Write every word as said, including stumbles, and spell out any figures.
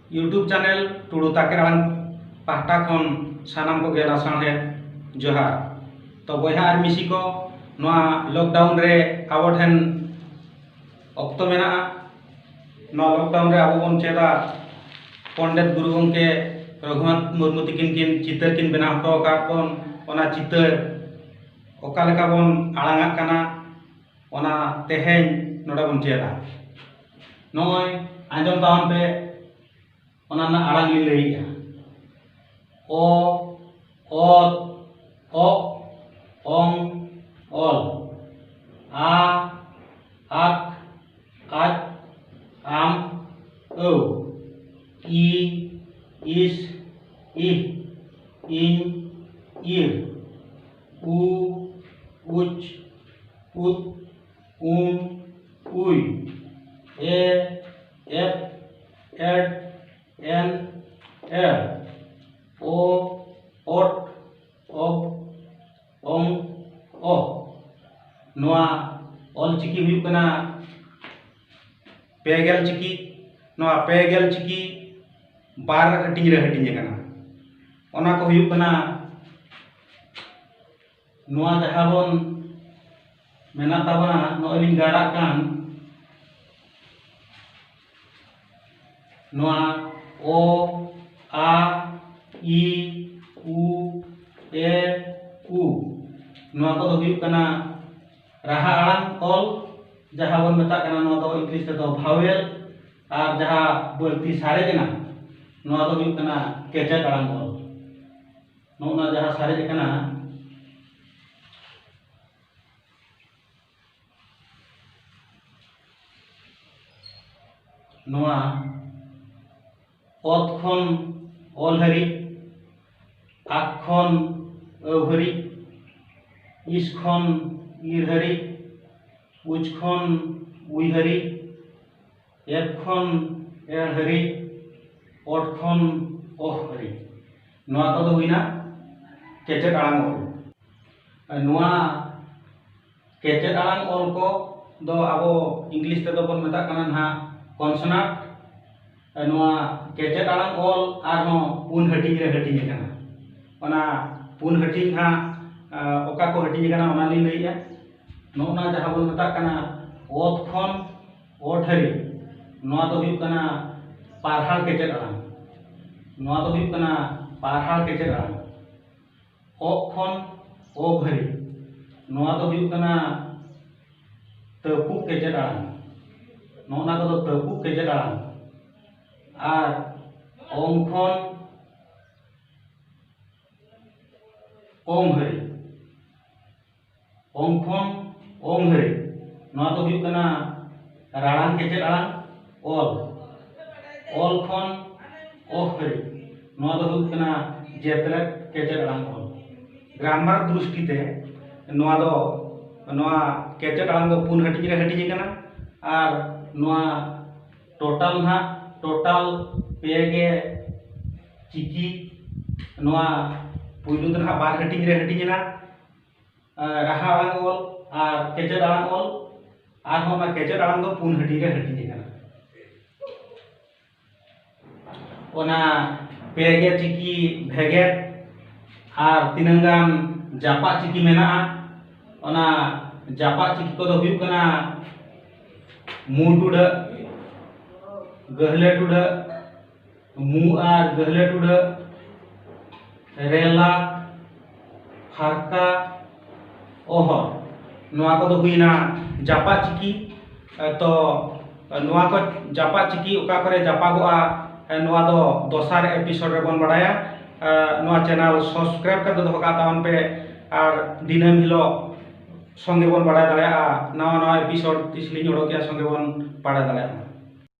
YouTube channel ᱴᱩᱰᱩ ᱛᱟᱠᱮᱨ ᱟᱲᱟᱝ ᱯᱟᱦᱴᱟ ᱠᱷᱚᱱ ᱥᱟᱱᱟᱢ ᱠᱚᱜᱮ ᱞᱟᱥᱟᱬᱦᱮᱫ ᱡᱚᱦᱟᱨ᱾ ᱛᱚ ᱵᱚᱭᱦᱟ ᱟᱨ ᱢᱤᱥᱤ ᱠᱚ, ᱱᱚᱣᱟ lockdown ᱨᱮ ᱟᱵᱚ ᱴᱷᱮᱱ ᱚᱠᱛᱚ ᱢᱮᱱᱟᱜᱼᱟ᱾ ᱱᱚᱣᱟ lockdown ᱨᱮ ᱟᱵᱚ ᱵᱚᱱ ᱪᱮᱫᱟ ᱯᱚᱱᱰᱤᱛ ᱜᱩᱨᱩ ᱜᱚᱢᱠᱮ ᱨᱚᱜᱷᱩᱱᱟᱛᱷ ᱢᱩᱨᱢᱩ ᱛᱤᱠᱤᱱ ᱠᱤᱱ ᱪᱤᱛᱟᱹᱨ ᱠᱤᱱ ᱵᱮᱱᱟᱣ ᱦᱚᱴᱚ ᱟᱠᱟᱫ ᱵᱚᱱ, ᱚᱱᱟ ᱪᱤᱛᱟᱹᱨ ᱚᱠᱟ ᱞᱮᱠᱟ ᱵᱚᱱ ᱟᱲᱟᱝ ᱟᱜ ᱠᱟᱱᱟ, ᱚᱱᱟ ᱛᱮᱦᱮᱧ ᱱᱚᱰᱮ ᱵᱚᱱ ᱪᱮᱫᱟ᱾ ᱱᱚᱜᱼᱚᱭ ᱟᱸᱡᱚᱢ ᱛᱟᱵᱚᱱ ᱯᱮ, ᱚᱱᱟ ᱨᱮᱱᱟᱜ ᱟᱲᱟᱝ ᱞᱤᱧ ᱞᱟᱹᱭᱮᱜᱼᱟ᱾ ᱚ, ᱚᱛ, ᱚᱜ, ᱚᱝ, ᱚᱞ᱾ ᱟ, ᱟᱠ, ᱟᱡ, ᱟᱢ, ᱟᱹᱣ᱾ ᱤ, ᱤᱥ, ᱤᱦ, ᱤᱧ, ᱤᱨ᱾ ᱩ, ᱩᱪ, ᱩᱫ, ᱩᱢ, ᱩᱭ᱾ ᱮ, ᱮᱯ, ᱮᱰ, ᱮᱱ, ᱮᱲ᱾ ᱚ, ᱚᱴ, ᱚᱯ, ᱚᱝ, ᱚᱦ᱾ ᱱᱚᱣᱟ ᱚᱞᱪᱤᱠᱤ ᱦᱩᱭᱩᱜ ᱠᱟᱱᱟ ᱯᱮ ᱜᱮᱞ ᱪᱤᱠᱤ᱾ ᱱᱚᱣᱟ ᱯᱮ ᱜᱮᱞ ᱪᱤᱠᱤ ᱵᱟᱨ ᱦᱟᱹᱴᱤᱧ ᱨᱮ ᱦᱟᱹᱴᱤᱧ ᱟᱠᱟᱱᱟ᱾ ᱚᱱᱟ ᱠᱚ ᱦᱩᱭᱩᱜ ᱠᱟᱱᱟ, ᱱᱚᱣᱟ ᱡᱟᱦᱟᱸ ᱵᱚᱱ ᱢᱮᱱᱟᱜ ᱛᱟᱵᱚᱱᱟ, ᱱᱚᱜᱼᱚᱭ ᱞᱤᱧ ᱜᱟᱨᱟᱜ ᱠᱟᱱ, ᱱᱚᱣᱟ ᱚ, ᱟ, ᱤ, ᱩ, ᱮ, ᱩ, ᱱᱚᱣᱟ ᱠᱚᱫᱚ ᱦᱩᱭᱩᱜ ᱠᱟᱱᱟ ᱨᱟᱦᱟ ᱟᱲᱟᱝ ᱚᱞ, ᱡᱟᱦᱟᱸ ᱵᱚᱱ ᱢᱮᱛᱟᱜ ᱠᱟᱱᱟ ᱱᱚᱣᱟ ᱫᱚ ᱤᱝᱞᱤᱥ ᱛᱮᱫᱚ vowel, ᱟᱨ ᱡᱟᱦᱟᱸ ᱵᱟᱹᱲᱛᱤ ᱥᱟᱨᱮᱡ ᱮᱱᱟ, ᱱᱚᱣᱟ ᱫᱚ ᱦᱩᱭᱩᱜ ᱠᱟᱱᱟ ᱠᱮᱪᱮᱫ ᱟᱲᱟᱝ ᱚᱞ᱾ ᱱᱚᱜᱼᱚ ᱱᱚᱣᱟ ᱡᱟᱦᱟᱸ ᱥᱟᱨᱮᱡ ᱟᱠᱟᱱᱟ, ᱱᱚᱣᱟ ᱚᱛ ᱠᱷᱚᱱ ᱚᱞ ᱦᱟᱹᱨᱤᱡ, ᱟᱠ ᱠᱷᱚᱱ ᱟᱹᱣ ᱦᱟᱹᱨᱤᱡ, ᱤᱥ ᱠᱷᱚᱱ ᱤᱨ ᱦᱟᱹᱨᱤᱡ, ᱩᱪ ᱠᱷᱚᱱ ᱩᱭ ᱦᱟᱹᱨᱤᱡ, ᱮᱯ ᱠᱷᱚᱱ ᱮᱲ ᱦᱟᱹᱨᱤᱡ, ᱚᱴ ᱠᱷᱚᱱ ᱚᱦ ᱦᱟᱹᱨᱤᱡ᱾ ᱱᱚᱣᱟ ᱠᱚᱫᱚ ᱦᱩᱭᱱᱟ ᱠᱮᱪᱮᱫ ᱟᱲᱟᱝ ᱚᱞ᱾ ᱟᱨ ᱱᱚᱣᱟ ᱠᱮᱪᱮᱫ ᱟᱲᱟᱝ ᱚᱞ ᱠᱚ ᱫᱚ ᱟᱵᱚ ᱤᱝᱞᱤᱥ ᱛᱮᱫᱚ ᱵᱚᱱ ᱢᱮᱛᱟᱜ ᱠᱟᱱᱟ ᱱᱟᱦᱟᱜ consonant᱾ ᱱᱚᱣᱟ ᱠᱮᱪᱮᱫ ᱟᱲᱟᱝ ᱚᱞ ᱟᱨᱦᱚᱸ ᱯᱩᱱ ᱦᱟᱹᱴᱤᱧ ᱨᱮ ᱦᱟᱹᱴᱤᱧ ᱟᱠᱟᱱᱟ᱾ ᱚᱱᱟ ᱯᱩᱱ ᱦᱟᱹᱴᱤᱧ ᱦᱟᱸᱜ ᱚᱠᱟ ᱠᱚ ᱦᱟᱹᱴᱤᱧ ᱟᱠᱟᱱᱟ ᱚᱱᱟ ᱞᱤᱧ ᱞᱟᱹᱭᱮᱜᱼᱟ᱾ ᱱᱚᱜᱼᱱᱟ ᱡᱟᱦᱟᱸ ᱵᱚᱱ ᱢᱮᱛᱟᱜ ᱠᱟᱱᱟ ᱚᱛ ᱠᱷᱚᱱ ᱚᱛ ᱦᱟᱹᱨᱤᱡ, ᱱᱚᱣᱟ ᱫᱚ ᱦᱩᱭᱩᱜ ᱠᱟᱱᱟ ᱯᱟᱨᱦᱟᱲ ᱠᱮᱪᱮᱫ ᱟᱲᱟᱝ᱾ ᱱᱚᱣᱟ ᱫᱚ ᱦᱩᱭᱩᱜ ᱠᱟᱱᱟ ᱯᱟᱨᱦᱟᱲ ᱠᱮᱪᱮᱫ ᱟᱲᱟᱝ᱾ ᱚᱜ ᱠᱷᱚᱱ ᱚᱜ ᱦᱟᱹᱨᱤᱡ, ᱱᱚᱣᱟ ᱫᱚ ᱦᱩᱭᱩᱜ ᱠᱟᱱᱟ ᱛᱟᱹᱯᱩᱜ ᱠᱮᱪᱮᱫ ᱟᱲᱟᱝ᱾ ᱱᱚᱜᱼᱱᱟ ᱠᱚᱫᱚ ᱛᱟᱹᱯᱩᱜ ᱠᱮᱪᱮᱫ ᱟᱲᱟᱝ᱾ ᱟᱨ ᱚᱝ ᱠᱷᱚᱱ ᱚᱝ ᱦᱟᱹᱨᱤᱡ, ᱚᱝ ᱠᱷᱚᱱ ᱚᱝ ᱦᱟᱹᱨᱤᱡ, ᱱᱚᱣᱟ ᱫᱚ ᱦᱩᱭᱩᱜ ᱠᱟᱱᱟ ᱨᱟᱲᱟᱝ ᱠᱮᱪᱮᱫ ᱟᱲᱟᱝ ᱚᱞ᱾ ᱚᱞ ᱠᱷᱚᱱ ᱚᱦ ᱦᱟᱹᱨᱤᱡ, ᱱᱚᱣᱟ ᱫᱚ ᱦᱩᱭᱩᱜ ᱠᱟᱱᱟ ᱡᱮᱛᱨᱮᱫ ᱠᱮᱪᱮᱫ ᱟᱲᱟᱝ ᱚᱞ᱾ ᱜᱨᱟᱢᱟᱨ ᱫᱨᱤᱥᱴᱤ ᱛᱮ ᱱᱚᱣᱟ ᱫᱚ, ᱱᱚᱣᱟ ᱠᱮᱪᱮᱫ ᱟᱲᱟᱝ ᱫᱚ ᱯᱩᱱ ᱦᱟᱹᱴᱤᱧ ᱨᱮ ᱦᱟᱹᱴᱤᱧ ᱟᱠᱟᱱᱟ᱾ ᱟᱨ ᱱᱚᱣᱟ ᱴᱳᱴᱟᱞ ᱱᱟᱦᱟᱜ, ᱴᱳᱴᱟᱞ ᱯᱮ ᱜᱮ ᱪᱤᱠᱤ, ᱱᱚᱣᱟ ᱯᱩᱭᱞᱩ ᱫᱚ ᱱᱟᱦᱟᱜ ᱵᱟᱨ ᱦᱟᱹᱴᱤᱧ ᱨᱮ ᱦᱟᱹᱴᱤᱧ ᱮᱱᱟ, ᱨᱟᱦᱟ ᱟᱲᱟᱝ ᱚᱞ ᱟᱨ ᱠᱮᱪᱮᱫ ᱟᱲᱟᱝ ᱚᱞ᱾ ᱟᱨᱦᱚᱸ ᱚᱱᱟ ᱠᱮᱪᱮᱫ ᱟᱲᱟᱝ ᱫᱚ ᱯᱩᱱ ᱦᱟᱹᱴᱤᱧ ᱨᱮ ᱦᱟᱹᱴᱤᱧ ᱟᱠᱟᱱᱟ᱾ ᱚᱱᱟ ᱯᱮ ᱜᱮ ᱪᱤᱠᱤ ᱵᱷᱮᱜᱮᱫ ᱟᱨ ᱛᱤᱱᱟᱹᱝ ᱜᱟᱱ ᱡᱟᱯᱟᱜ ᱪᱤᱠᱤ ᱢᱮᱱᱟᱜᱼᱟ᱾ ᱚᱱᱟ ᱡᱟᱯᱟᱜ ᱪᱤᱠᱤ ᱠᱚᱫᱚ ᱦᱩᱭᱩᱜ ᱠᱟᱱᱟ ᱢᱩ ᱴᱩᱰᱟᱹᱜ, ᱜᱟᱹᱦᱞᱟᱹ ᱴᱩᱰᱟᱹᱜ, ᱢᱩ ᱟᱨ ᱜᱟᱹᱦᱞᱟᱹ ᱴᱩᱰᱟᱹᱜ, ᱨᱮᱞᱟ, ᱯᱷᱟᱨᱠᱟ, ᱚᱦᱚᱨ᱾ ᱱᱚᱣᱟ ᱠᱚᱫᱚ ᱦᱩᱭᱱᱟ ᱡᱟᱯᱟᱜ ᱪᱤᱠᱤ᱾ ᱮ, ᱛᱚ, ᱱᱚᱣᱟ ᱠᱚ ᱡᱟᱯᱟᱜ ᱪᱤᱠᱤ ᱚᱠᱟ ᱠᱚᱨᱮ ᱡᱟᱯᱟᱜᱚᱜᱼᱟ, ᱮ, ᱱᱚᱣᱟ ᱫᱚ ᱫᱚᱥᱟᱨ ᱮᱯᱤᱥᱳᱰ ᱨᱮᱵᱚᱱ ᱵᱟᱲᱟᱭᱟ᱾ ᱮ, ᱱᱚᱣᱟ ᱪᱮᱱᱮᱞ ᱥᱟᱵᱥᱠᱨᱟᱭᱤᱵ ᱠᱟᱛᱮ ᱫᱚᱦᱚ ᱠᱟᱜ ᱛᱟᱵᱚᱱ ᱯᱮ, ᱟᱨ ᱫᱤᱱᱟᱹᱢ ᱦᱤᱞᱳᱜ ᱥᱚᱸᱜᱮ ᱵᱚᱱ ᱵᱟᱲᱟᱭ ᱫᱟᱲᱮᱭᱟᱜᱼᱟ᱾ ᱱᱟᱣᱟ ᱱᱟᱣᱟ ᱮᱯᱤᱥᱳᱰ ᱛᱤᱥ ᱞᱤᱧ ᱚᱰᱚᱠᱮᱜᱼᱟ, ᱥᱚᱸᱜᱮ ᱵᱚᱱ ᱵᱟᱲᱟᱭ ᱫᱟᱲᱮᱭᱟᱜᱼᱟ᱾